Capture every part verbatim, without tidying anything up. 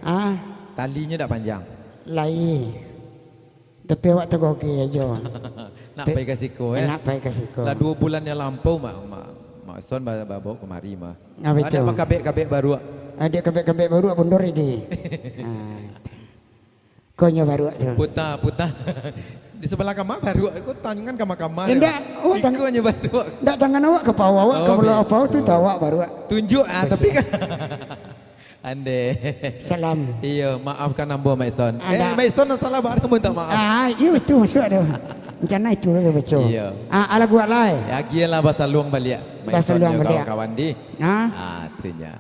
Ah. Talinyo dak panjang. Lai. Tapi awak tagoge ajo. Nak Pe-, pai ka siko, eh? Nak pai ka siko. Lah duo bulan nan lampau, Mak, Mak, Mak Son ba-, ba-, bawa kamari mah. Ngapa tu? Anak bakabek-kabek baruak. Anak kabek-kabek baruak, bondor ini. Ah. Konyo baruak tu. Puta, puta. Di sabalah kama baruak, ko tangan kama-kama. Indak, awak tang-, iko nyo baruak. Indak, tangan awak ka paha, awak ka Oh, bawah gitu. Paha tu, tu awak baruak. Tunjuk, ah, tapi kan. Ande. Salam. Iyo, maafkan ambo, Mak Ison. Eh, Mak Ison nan salah, baa ambo minta maaf. Ah, iyo, itu maksud tu. Rencana itu lah baco. Iyo. Ah, alah buat lai. Ya, agiahlah basaluang baliak, Mak Ison jo kawan-kawan di. Basaluang baliak. Ah. Ah, tu nyo.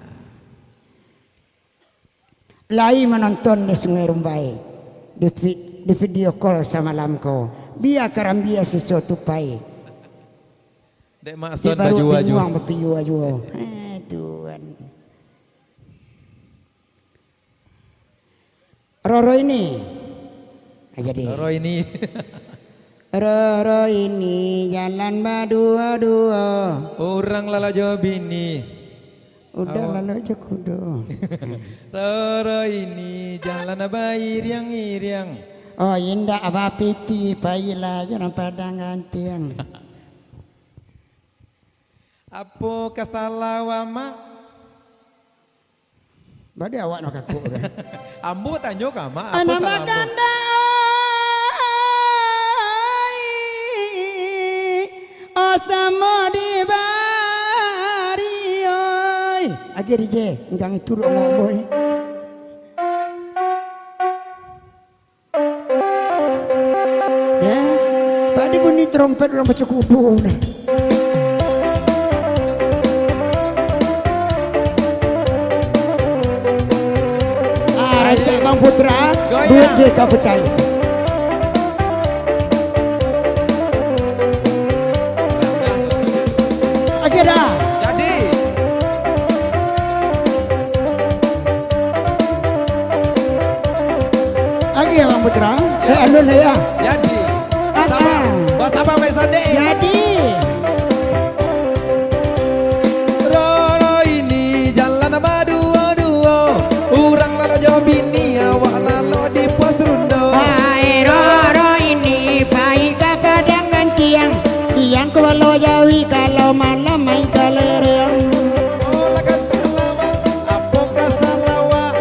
Lai manonton di Sungai Rumbai. Di vi-, di video call samalam ko. Bia karambia siso tupai. Dek Mak Son bajuo-juo. Bapijuo-juo. Eh, Tuhan. Roro ini. Ah, jadi. Roro ini. Roro ini jalan baduo-duo. Urang lalok jo bini. Udah lalok jo kudo. Roro ini jalan bairiang-iriang. Oh, indak bapiti, pailah jalan Padang Gantiang. Apo ka salah awak, Mak? Bade awak nak kakuk kan? Ambo tanyo ka Mak, apo salah ambo? Anak bagandai, oh samo di bari, oi. Agiah D J, enggang itu dok ngomong, oi. Nah, padi bunyi trompet urang baco kudo nah. Ah, rancak Bang Putra, goyang. Duit J K Petai. Agiah dah. Jadi. Agiah Bang Putra. Eh, alun lah ya. Jadi. Ah, sabar. Ah. Basaba Mek Sandi. Jadi. Roro ini jalan baduo-duo. Urang lalok jo bini, awak lalok di pos rundo. Hai, Roro ini pai ka Padang Gantiang. Siang ka Pulau Jawi, kalau malam main ka Lereang. Oh, lah ka salah awak, apo ka salah awak?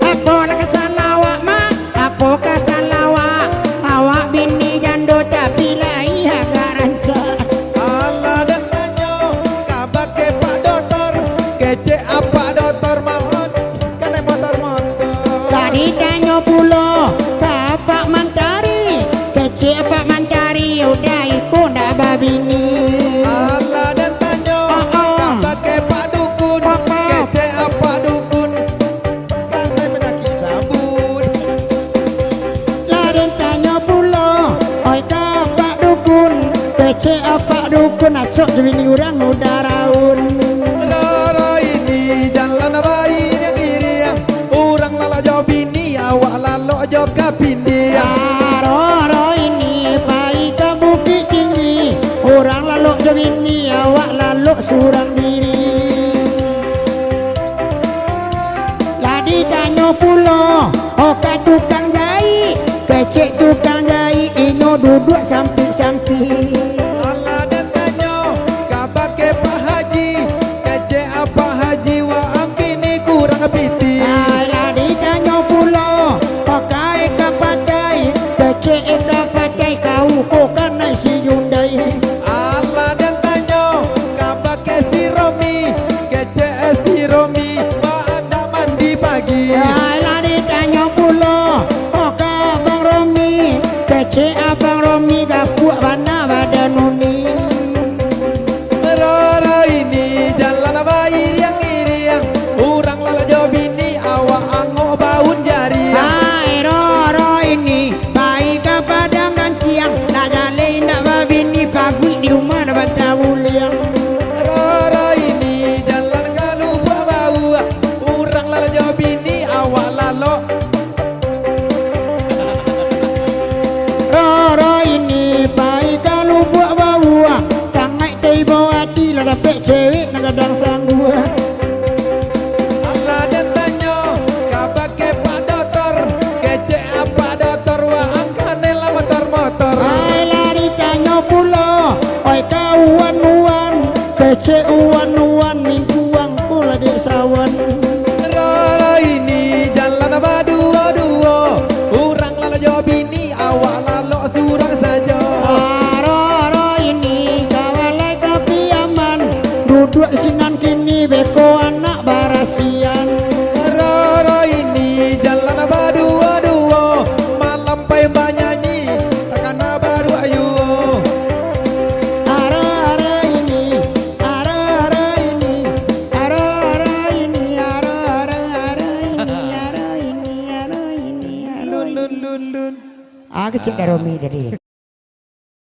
Apo lah ka salah awak, Mak? Apo ka salah awak? Awak bini jando tapi lai agak rancak. Alah den tanyo, kabake Pak Doktor, kecek apak Doktor Maot. Kanai motor-motor. Lah ditanyo pulo ka Pak Mantari, kecek Pak Mantari, udah iko ndak babini. Alah den tanyo, oh, oh, kabake Pak Dukun, oh, oh, kecek apak Dukun, kanai panyakik sabun. Lah den tanyo pulo, oi ka Pak Dukun, kecek apak Dukun, acok jo bini urang udah raun. Roro ini jalan bairiang-iriang, urang lalok jo bini, awak lalok jo kapindiang. Ah, Roro ini pai ka Bukittinggi, urang lalok jo bini, awak lalok surang diri. Lah ditanyo pulo, oh ka tukang jaik, kecek tukang jaik, inyo duduak sampik-sampik. Alah den tanyo, kabake Pak Haji, kecek apak Haji, waang kini kurang piti. Alah ditanyo pulo, oh ka Eka Patai, kecek Eka Patai, kau ko kanai si Jundai. Alah den tanyo, kabake si Romi, kecek si Romi, baa ndak mandi pagi. Alah ditanyo pulo, oh ka Bang Romi, Cek uan-uan mingkuang tu lah dek sawan. Roro ini jalan baduo-duo. Urang lalok jo bini, awak lalok surang sajo. Roro ini kawalai tapi aman. Duduak sinan kini beko anak barasian. Roro ini jalan baduo-duo. Malam pai banyanyi, takana baruak juo. Aro-aro ini, aro-aro ini, aro-aro ini, aro-aro, aro ini, aro ini, aro ini, aro ini. Lun, lun, lun, lun. Ah, kecek Daromi tadi.